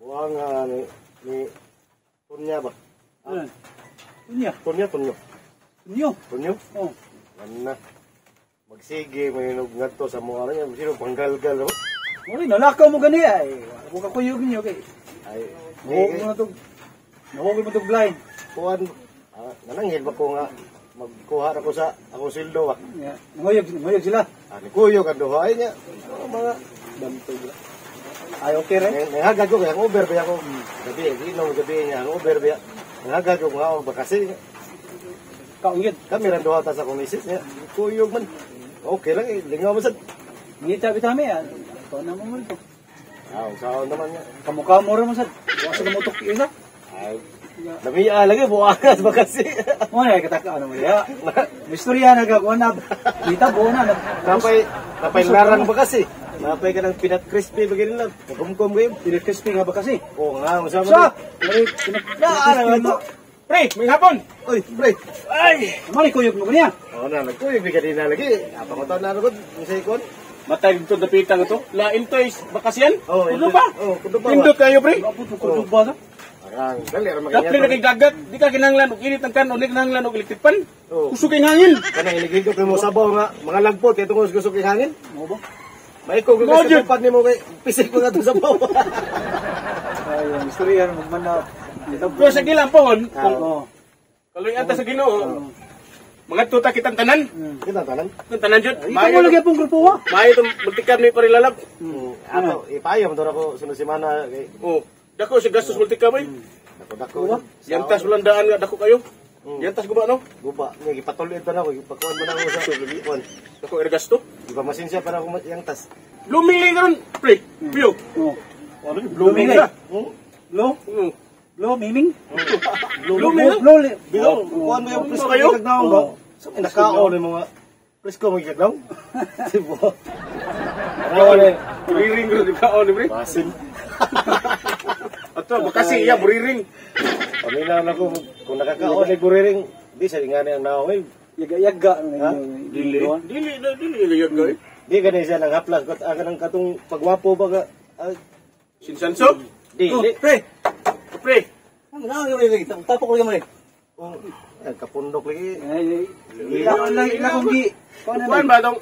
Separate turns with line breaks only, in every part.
Kuha nga ni Tunya ba?
Ano? Unya.
Tunya, Tunyo.
Unyo.
Tunyo?
Oh.
Ano na. Magsige, may ngadto sa mga niya. Sino panggalgal ba?
Mori nalakaw mo gani ay. Ako ka kuyog niyo kay.
Ay,
Nahuwag
ni
mo na tog. Nahuwag mo tog blind.
Kuan, nananghil ba ko nga magkuha ra ko sa akong sweldo ba?
Yeah. Nanguyog sila.
Ah, ni kuyog ang duha ay niya. Oh, mga
Bantog. Ay, okay re.
Nangagad ko kay ang Uber ba ako. Gabi, inom gabi niya ang Uber ba. Nangagad ko nga ba kasi
Kaungyod.
kami ra duha ta sa akong misis niya. Kuyog man. Okay lang eh, lingaw man sad.
Ngita bitami ah. Ikaw na mo mo ito.
Ah, usaon naman niya.
Kamukha mo ra mo sad. Wa sa mutok isa.
Ay, lamia lagi buangas ba kasi.
Mo na kataka ano mo ya. Istorya na ka na. Kita buo na.
Napay larang ba kasi? Napay ka ng pinat crispy ba ganun lang. Nagkumkum kayo.
Pinag-crispy nga ba kasi?
Oo nga, usama.
Sa!
Na, ano ito?
Pre, may hapon.
Uy, pre.
Ay!
Mali kuyog mo niya.
Oo na, nagkuyog ka din na lagi. Napangutan na ako, sa ikon.
Matay dito dapitang ito. Lain to is bakasyan.
Oo,
Kuno pa.
Oo, kuno pa.
Pindot kayo, pre.
Abot mo kuyog ba sa?
Arang, dali, arang
Dapli na kay dagat. Di ka kinahanglan og init ang kanon, di ka kinahanglan og electric pan.
Oo.
Kusog kay hangin.
Kanang inigigop mo sabaw nga, mga lagpot, kaya tungkol sa gusok hangin.
Mo ba?
Maikog
Mo,
ka sa
Jud.
tupad nimo kay pisik mo nga itong sabaw.
Ay, ang istorya mo man na.
Pero sa gilang pohon, kung
Oo.
kaluyan ta sa Ginoo, mga tuta kitang tanan.
Kita tanan.
Kitang tanan jud.
Ikaw mo lagi pong grupo ha.
Maayo itong multicab ni Parilalab.
Ato, ipayo mo ako sunod semana kay
Oh, dako si gastos multicab ay.
dako dako.
Yantas walang daan nga dako kayo. Yantas guba no?
Guba, nga gipatuloy pa na ako, gipakuan ba na ako sa kuan.
Dako era gasto.
Gipamasinsya pa na ako yang tas.
Blooming karon, pre. Pio.
Oo.
Blooming ka.
Blow? Blow, miming?
Blooming.
Blow,
Bilo, kuan mo yung presko
kayo?
kagnaong ba? Sa may nakaon yung mga presko mo gagnaw. Diba? Rawan eh.
Buriring ro di ba on, pre?
Basin.
Ato bakasi iya buriring.
Paminaw na ko kung nakakaon ay buriring, di sa ingani ang naong eh.
Yaga-yaga.
Ha?
Dili. Dili na dili yaga eh.
Di gani siya nang haplas kat aga ng katong pagwapo ba ka. Ah,
Sinsanso?
Di,
Oh,
di.
pre.
Pre.
Ano na yung rin? Tapok ko yung rin.
Oh, ay, kapundok lagi.
Ay, ila ila ila kong gi. Kuan
Kuan ba tong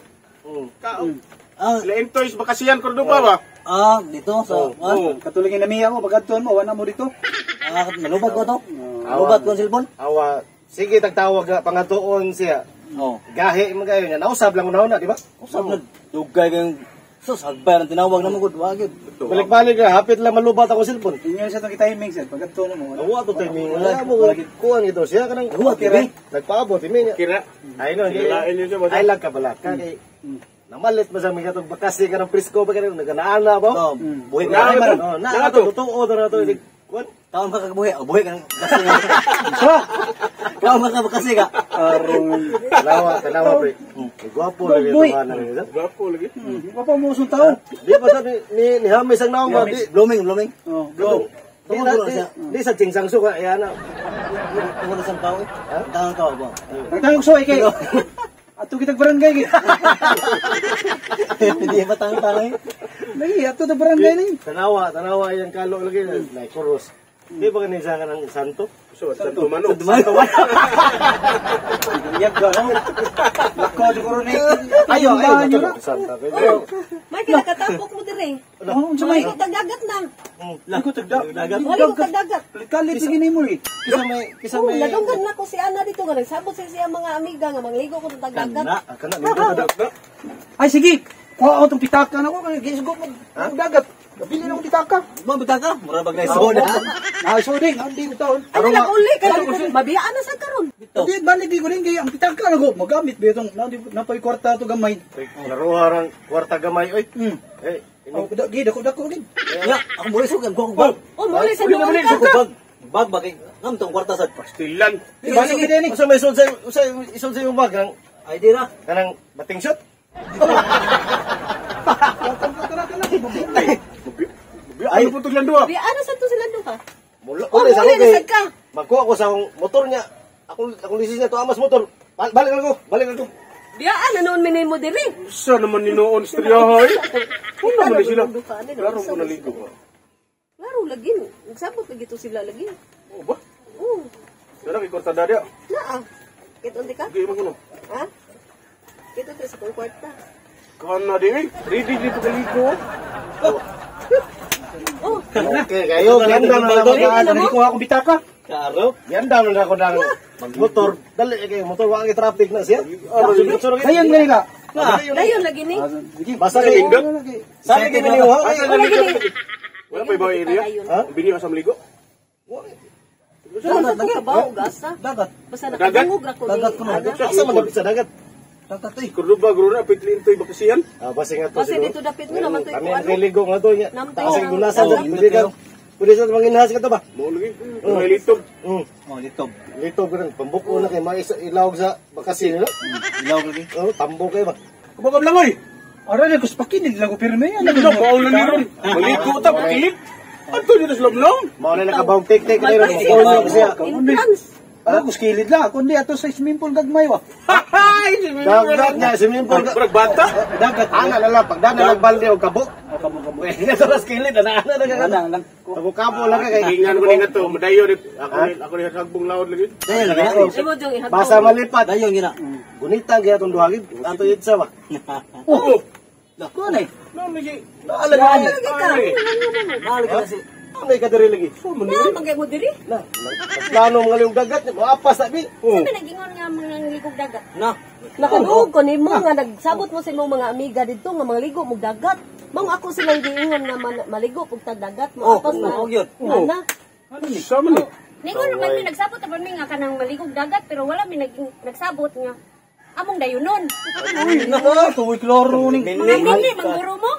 Ah,
Lain toys bakasiyan Cordoba ba?
ah, dito sa
Oh,
ah,
Oo.
Katulad ng namiya mo, pagkatuan mo, wala mo dito.
ah, nalubat ko to. Nalubat ko ang cellphone.
Awa, sige tagtawag nga pangatuon siya.
Oo.
Gahi man kayo niya. Nausab lang una di ba?
Usab na dugay kayong sus hagbay ang tinawag na mo gud wa gyud.
Balik-balik ka, hapit lang malubat ako cellphone.
Inyo sa itong timing sir, pagkatuan mo, wala.
Awa to timing.
Wala.
Wala mo kuan ito siya kanang
Awa,
tira. Nagpaabot timi niya.
Kira.
Ay no, di.
Lain yun siya ba?
Ay lang ka bala ka kay namalit ba sa mga katong bakasi ka ng presko ba kanang naganaana ba?
Oh, buhi
Na,
ka man.
Oh, na
Na
to
to.
totoo na to. Kuan.
Taon ka kabuhi, oh, buhi ka ng kasi. Taon ka kasi ka.
Arong.
Tanawa, tanawa pre. Ay, gwapo lagi
Boy.
ito na rin.
Gwapo lagi.
Wapa mo usong tao.
Di ba sa ni Hamis ang naong ba? Di
Blooming, blooming.
Oh, blow.
di di, di sa Chingsangso ka ayan na.
Tungkol sa tao eh. Taon ka ba?
Nagtangog so kay. Ato kitag barangay kay.
Hindi ba tang tang eh?
Lagi ato ta barangay ni.
Tanawa, tanawa yung kalo lagi na kuros. Di ba kanisa ka ng santo?
So, Santo Mano.
Yaga no. Lako siguro ni.
Ayo, ayo,
nyo na.
Santa. Pero
May kinakatapok mo dire.
Oh, unsa may?
Maligo tag dagat na.
Lako tagda.
Maligo tag dagat.
Kalit sige nimo eh.
kisa may kisa
Oh,
may
nadunggan na ko si Ana dito nga nagsabot sa siya mga amiga nga mangligo ko tag dagat.
Ah, kana nindot na.
Ay sige. Kuha ako tong pitaka na ko kay gisgo mo dagat. Bili na akong pitaka.
Ba bitaka? Mura bag na isuod.
Ah, so ding, hindi ko taon.
Ano lang uli kay mabiyaan na sa karon.
Di balik di ko rin kay ang pitaka na ko magamit ba itong napay kwarta to gamay.
Laruha rang kwarta gamay oy. Eh,
Oh, gi dako dako gid.
Ya, ako muli sugad ko akong bag.
Oh, muli sa
Uli na,
duwan
uli,
ka.
Ako bag. Bag ba kay ngam tong kwarta sa
Pastilan.
Di balik gid ni.
Usa may isod sa usa isod sa imong bag kanang
Ay di ra.
kanang bating shot.
Ay, ano po itong duha?
Mabiyaan na sa to sila duha.
Mula
Oh,
uli sa
muli
ako
na
kay
sad ka.
magkuha ko sa akong motor niya. Akong lisensya to amas motor. Balik lang ko, balik lang ko.
Biyaan na noon minimo dire.
Sa naman ni noon, Striyahay. Una man ni sila. Klaro
Klaro
ko naligo.
Klaro Klaro lagi. Nagsabot lagi to sila lagi.
Oh ba?
Oo.
Dara kay kwarta dadya.
Naa. Kito unti ka?
Di man kuno.
Ha? Kito tayo sa kong kwarta.
Kana di eh. Ready dito kaliko.
Oh,
Okay, kayo ganda na lang
Dali
mag
ko akong bitaka.
Karo.
Ganda na ako ng motor. Dali kay motor wa kay traffic na siya.
Dayon ganila.
dayon lagi ni.
Basta kay Sa kay miniwa.
Wala gini.
Wala pa iba area.
Dayon.
Ha?
Bini ka sa maligo.
Dagat ko kabaw gasa.
Dagat.
Basta
Dagat?
nakadungog ra ko ni.
Dagat ko na.
Ana.
Asa man dapit sa dagat?
Dagat eh.
Cordoba guro na pitlintoy bakasiyan.
Ah, basi nga to
Basta dito dapit mo naman to
Kami
iko
ang
ano.
ligo nga to nya.
Namtay
Taas ang
ang-
gunasan.
Oh,
Pwede ka. Pwede sa manginhas ka to ba?
Mo lagi. May litog.
Oh, litob.
Litob ka rin. Pambuko na kay mga ilawag sa bakasin no?
Ilaw lagi.
Oh, tambo kayo ba?
Kubagam langoy.
Ara ni ko spakin nila ko pirme.
Ano na baon na ni ron. Maligo ta pakilit. Adto dito sa lamlam.
Mao na nakabawg tik-tik kayo ron. Mao na siya.
Entrance.
Ara ko skilid la kundi ato sa swimming pool gagmay wa.
Hay!
Dagat nga swimming pool.
Murag bata.
Dagat.
Ana na lang pagdana lang balde og kabo.
Oh, kabo kabo.
Ito las kilid ana ana na ka.
Ana lang.
Kabo kabo lang ka kay
Gingan ko ni nga to, madayo ni ako ni hagbong laod lagi.
Dayon lagi.
Imo jong ihagpon.
Basa malipat.
Dayon gina.
Gunita gyud atong duha gid. Ato yun sa ba.
Oh,
Ko na eh.
na lagi.
Naala na.
Lagi ka.
Nahal ka na si.
Ano ka diri lagi?
Na magay mo diri.
Na, plano mga liog dagat, moapas sabi.
Sa may nagingon nga mga ligog dagat.
Na.
Nakaduog ko nimo nga nagsabot mo sa imong mga amiga didto nga mga ligo mo dagat. Mao ako silang giingon nga maligo pug tag dagat mo
Oh,
apas na.
oh, yun.
Ana.
Sama ni.
Ningon naman mi nagsabot naman mi nga kanang maligog dagat pero wala mi naging nagsabot nga among dayunon.
Uy, na, tuwi kloro ni.
Mga mili mangguro mo.